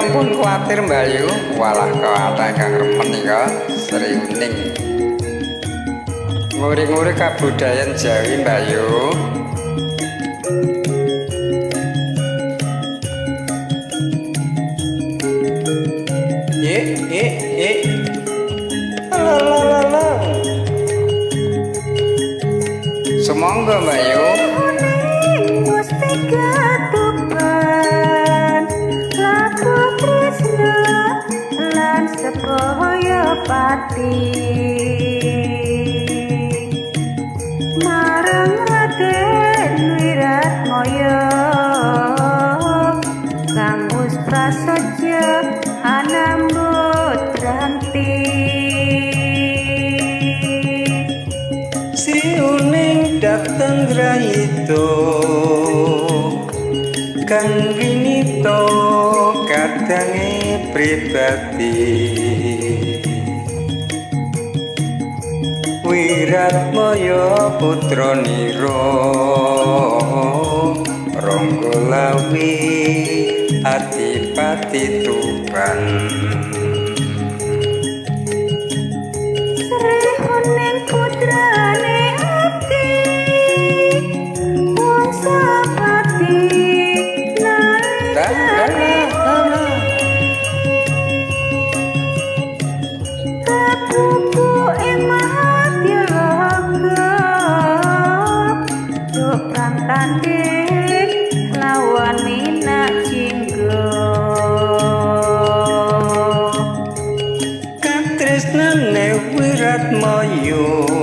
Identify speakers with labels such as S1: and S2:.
S1: Ampun kuwatir, Mbak Yu. Walah, kathah kang remen nika Sri Uning. Nguri-nguri kabudayan Jawi, Mbak Yu. Eh eh eh. La la la la. Sumangga, Mbak Yu.
S2: Mustika Tuban laku tresna lan sebaya pati marang Raden Wiratmaya kang wis prasaja anambut ranti.
S3: Sri Uning dateng grahita kang winita kadange pribadi Wiratmaya putra nira Ronggolawe Adipati Tuban.
S2: Sri Huning putrane abdi wong sapati
S1: Lah lah
S2: nalikane
S1: lah lah.
S2: Kapupu ing Mahatyaloka Perang tanding lawan Minak Jinggo.
S3: Katresnane Wiratmaya.